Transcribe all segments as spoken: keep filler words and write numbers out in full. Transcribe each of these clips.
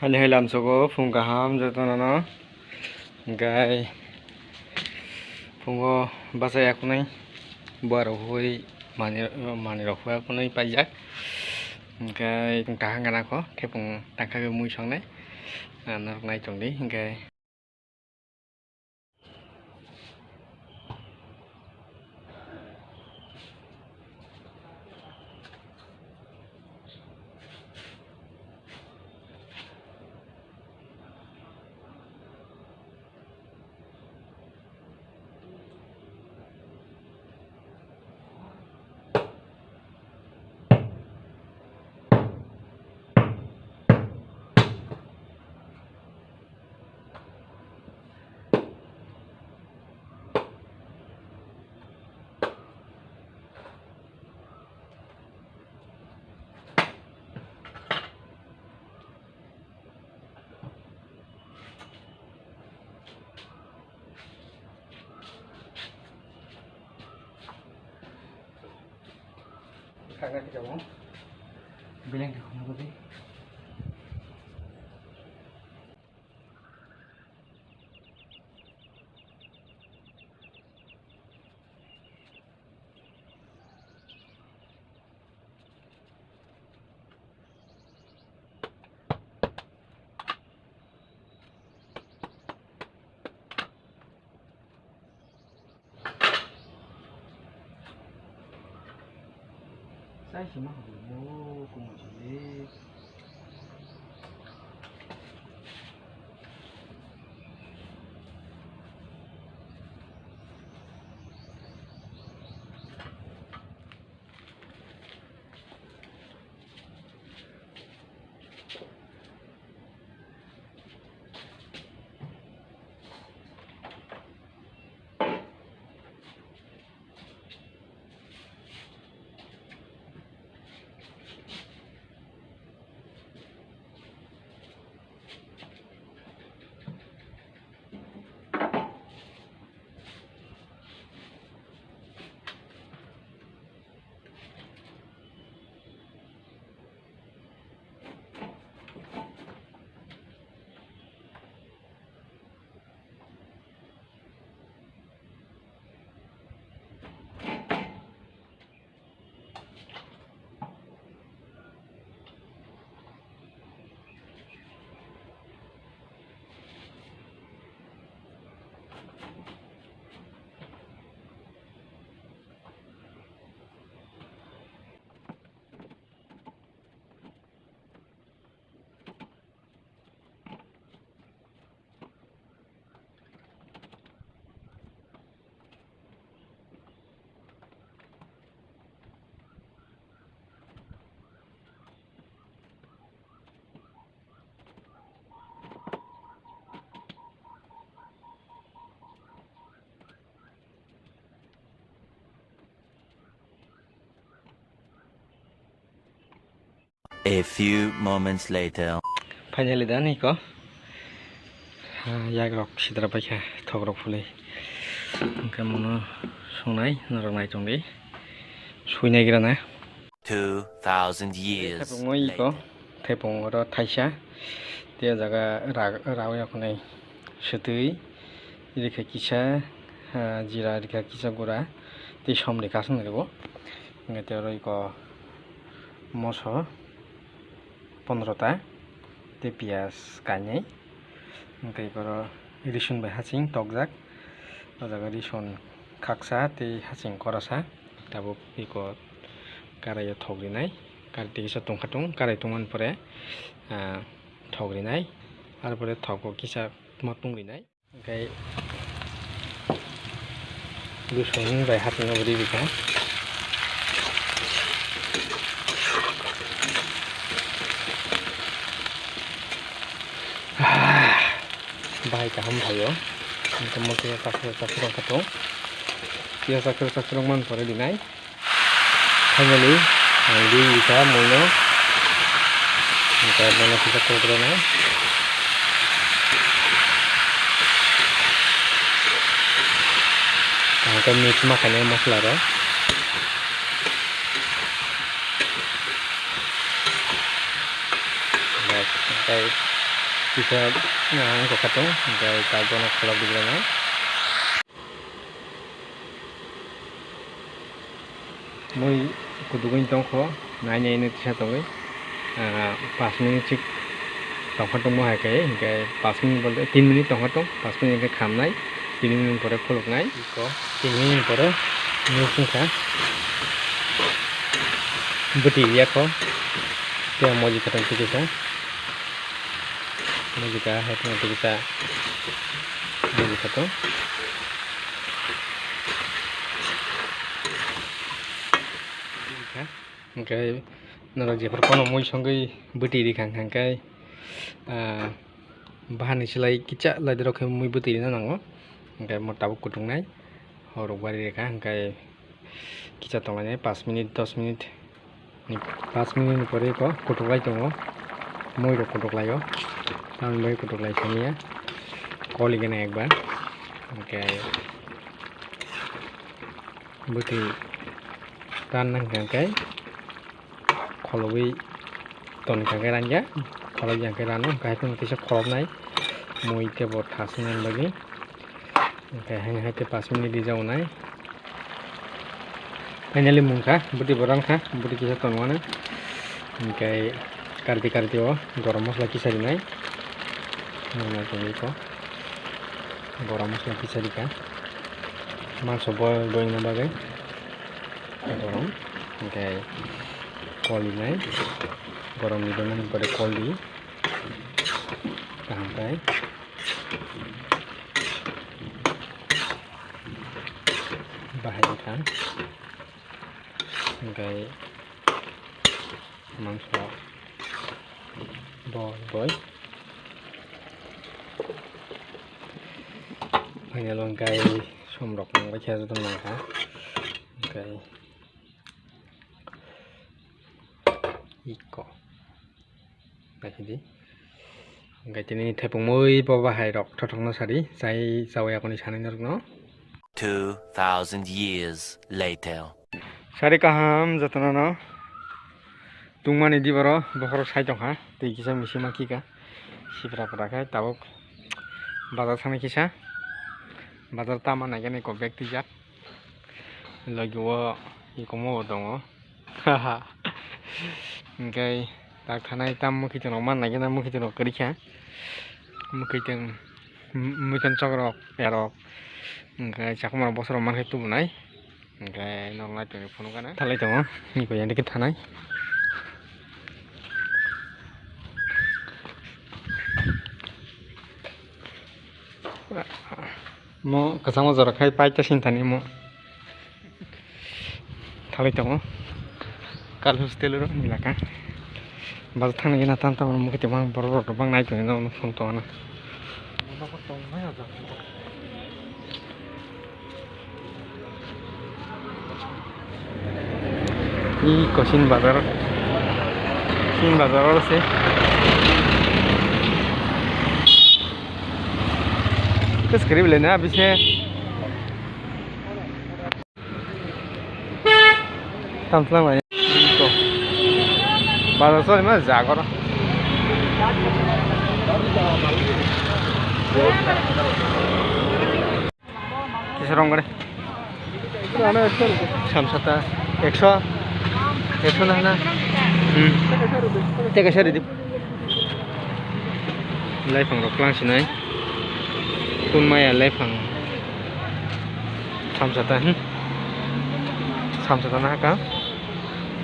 Hani hai lamsogo phung kaham jotono no. Hingke phungo bachai yakunai buarok hui mani, manirok hui yakunai paijak. Hingke kaham gana kho thepung tangkha khe mui songnai. Ah, norok nai tongdi hingke. Beleng khe khumui di. Sai se ma hwnwi bo kung masa le. A few moments later. Finally done iko. Ah, yak rok sidra paikha, thok rok phulwi. Hwnkhe mono songnai, norok nai tongdi. Suinai gira na. Two thousand years later. Thepung iko, thepung oro thaisa. Tei o jaga ra-, rawi rok hwnwi swtwi. Rikha kisa, ah, jira rikha kisa gura. Tei som rikha aswk nai rwo. Hwnkhe tei oro iko moso pondro ta, tei piyaj kainwi, hwnkhe oro risun bai haching tokjak, o jaga risun khaksa tei haching korasa, tabuk iko karai o thok rinai, karai tei kisa tongkha tong, karai tongmani pore, ah, thok rinai, arpore thogo kisa ma tong rinai. Hwnkhe bwswng bai haching abo ri rikha. Bahai kaham phaio. Hwnkhe mo khe chakhe chakhe rok khatung. Phiya chakhe chakhe rok man pore rinai. Finally, ang di rikha muino. Hwnkhe bono kisa kokrwna. Ang khe mix ma khainai masla rok. Bas, hwnkhe Kisa, ah, wngkha tong, hingke ta bono kholop rwgwlano. Mui kudugwi tongkho, nai nai nai tisa tongwi, ah, pash minute sik tongkha tongmo hai khe, hingke pash minute bolte tin minute tongkha tong, pash minute hingke khamnai, tin minute pore khuluknai. Iko tin minute pore mui wngkha bwtwi riyakho, tei moji khatang tikisa. Mujika hai phano twi kisa mujika to. Hingke norok jephru kono mui songwi bwtwi rikha hingke, ah, bahani slai kisa laidorok khe mui bwtwi rina nango. Hingke mo tabuk kutungnai horok bari rikha hingke kisa tonglainai pash minute, dos minute. Pash minute ni pore eko kutuklai tongo, mui rok kutuklaio, tamoni bagwi kutuklai saniya, koli gana ekbar, hingke bwtwi tan nangkha hingke kholobwi toni kha hingke ranja, kholobya hingke rano, hingke hai phano kisa kholobnai mui tei bo thasnani bagwi. Hingke haino hai khe pash minute rijak nai. Finally mungkha, bwtwi bo rankha, bwtwi kisa tonmano. Hingke karti karti o gorom mosla kisa rinai. Nuknai tongwi kho. Gorom mosla kisa rikha. Mangso boil, boil wngna bagwi. Gorom. Hingke kol rinai. Gorom ni dongmani pore kol di. Kaham khe. Bahai wngkha. Hingke mangso bo boi. Final o hingke som rok nangbai khe jotono nangkha. Hingke iko. Naisidi. Hingke tini thepung mui bo bahai rok thothok no sari, chai chawi akoni sanai norok no. Two thousand years later. Sari kaham jotono no. Tungmani di boro bokhorok sai tongkha, twi kisa misi ma kika. Sipra pura khe tabuk bazar thangni kisa. Bazar tama naikhe nai kok bag twijak. Logi o ikomo bo tongo. Hingke tak thanai tam mwkhitwng rok man naikhe na mwkhitwng rok kwrwi kha. Mwkhitwng, mwkhitwng chok rok, ya rok. Hingke chakma rok bosor rok man khe tubunai. Hingke norok nai tongwi phunukgana. Thalai tongo, niko yang dikhe thanai. Mo kwchangma jora khai paita sintani mo. Thalai tongo. Kal hostel ro ni laka. Bazar thangna gana tam tam mo kete mang borok rok bang nai tongwi no phone tongna. Iko Chin bazar, Chin bazar oro se. Terus kiri beli na habis se. Tam tlang lai. Iko. Bazar sori ma jagoro. Kisa rong gare. Samsata ekso, ekso na na. Hmm. Teka sari di. Laifang rok klang sinai. Kun maya laifang. Samsata, hmm. Samsata na ka.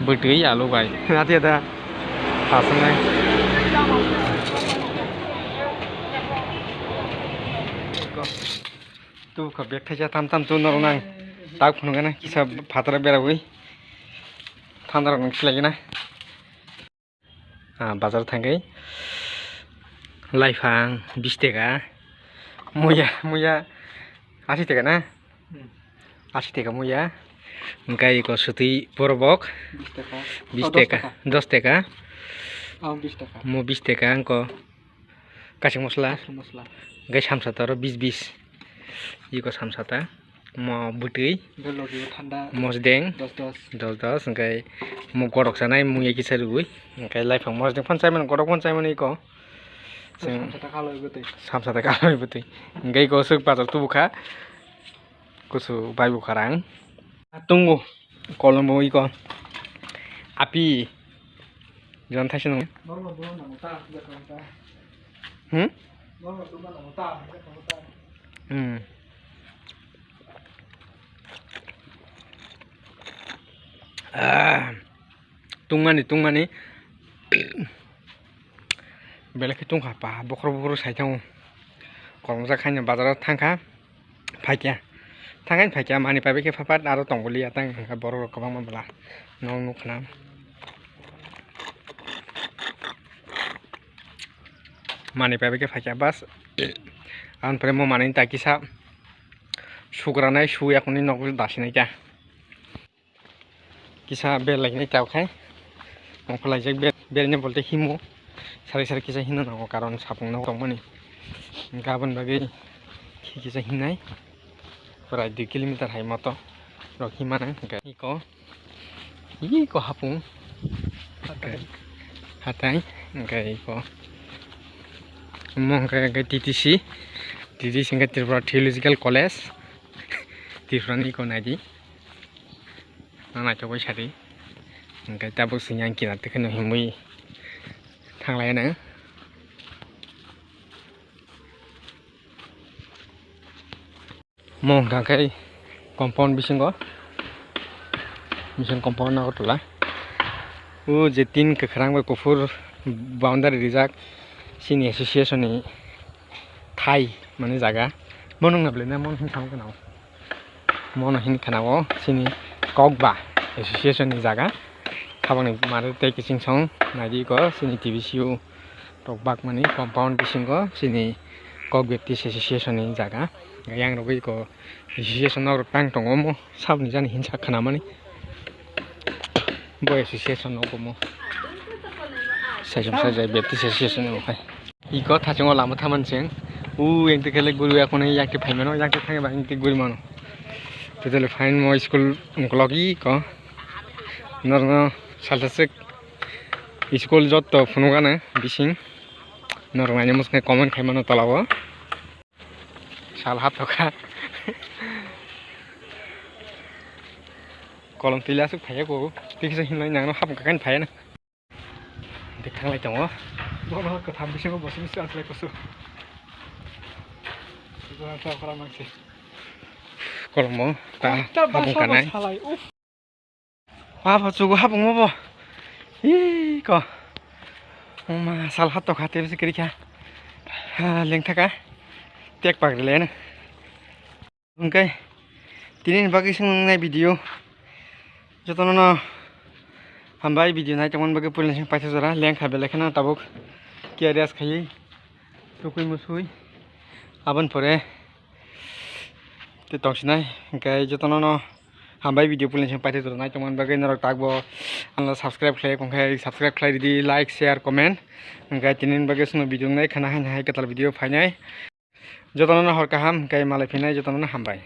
Bwtwi alu bai. Ati ada. Hasung nai. Tubukha bag thaisa tham tham tu norok nang tak phunukgana kisa phataro berawi thandarok nang silaigena. Ah, bazar thangwi laifang bish taka, muya, muya ashi taka na? Hmm. Ashi taka muya, hingke iko sotwi borobok bish taka. Bish taka, dos taka. Dos taka. Oh, bish taka. Mo bish taka wngko. Kasing mosla. Kasing mosla. Gai samsata oro bis bis. Iko samsata. Mo bwtwi. Bai logi o thanda. Mosdeng. Dos dos. Dos dos, hingke mo gorok sanai mui kisa rwgwi. Hingke laifang mosdeng phano chaimani, gorok phano chaimani iko. Chwng samsa ta khalwi bwtwi. Samsa ta khalwi bwtwi. Hwnkhe iko swk bazar tubukha. Kusu bai bukha rang. Tungo. Kolombo iko. Api. Jon thaisa nung. Normal duma nang ta, jak nang ta. Hmm? Normal duma nang ta, jak nang ta. Hmm. Ah. Tungmani, tungmani. Belai khe tungkha pa, bokhorok bokhorok sai thango. Kolomjak haino bazaro thangkha, phaikya. Thangkhaino phaikya, mani paibai khe phapat aro tongbo liya tang, hwnkhe borok rok kwbangma bwla. Nok nukkhna. Mani paibai khe phaikya, bas. Aboni pore mo manwi ta kisa sukranai, su ekhoni nok dasinai kya. Kisa belainai tabuk khai. Ongkhorlaijak be-, belainai bolte himo. Sari sari kisa hino nango, karon sapung no tongmani. Gabon bagwi kisa hinai. Prai dui kilometer hai moto rok himano hwnkhe iko. Iko hapung. Hatai. Hatai. Hwnkhe iko. Omo hwnkhe, hwnkhe T T C. T T C hwnkhe Tripura Theological College. Tripura ni iko naidi. Ang naithok bai sadi. Hwnkhe tabuk sini ang kinar twi kheno himwi thanglai nang. Mo hwnkha khe compound bisingo, bising compound Agartala. O je tin kwkhwrang bai kuphur boundary rijak, chini association ni thai mani jaga. Bono wngna belai na, mono hwn thangwi khna o. Mono hwn khna o chini Kokba association ni jaga. Habangni mari tei kiching song naidi ko chini T V C U rok bakmani compound bisingo chini Kok Baptist Association ni jaga. Yang rogwi ko association nok rok tang tongo, omo saboni jani hinsa khna mani. Bo association nok omo. Saichung saijai Baptist Association ni omo khai. Iko thachungo lama thaman chwng. U yang te kele guru ya kono yang te phaimano, yang te phaiba yang te guri mano. Totally fine mo school ungkolog iko. Norno salsa sek school jotto phunukgana bising. Norok naina mwswknai comment khaimano tolao. Sal haptokha. Kolom twi aswk phaiya ko. Twi kisa hinlai nangno hapung kakan phaiya na. Dik thanglai tongo. Bono kwtham bisingo bosi misi aslai kusu. Bono tla khora mangsi. Kolombo ta hapung kanai. Salai, uff. Wa pho chugo hapungma bo. Iko. Oma sal haptokha tebse kirikha. Ha, lengthaka. Tek pagri leno. Hwnkhe tini ni bagwi swngnai video jotono no hambai, video nai tongmani bagwi puila sing paithago jora lengkha belai kheno tabuk K R S khaiwi tukui musui aboni pore tei tongsinai. Hwnkhe jotono no hambai, video puila sing paithago jora nai tongmani bagwi norok takbo ano subscribe khlai kongkhe subscribe khlai ridi, like, share, comment. Hwnkhe tini ni bagwi swngo video nai khana hai hai kwtal video phainai. Jotono no hor kaham, hwnkhe malai phinai jotono no hambai.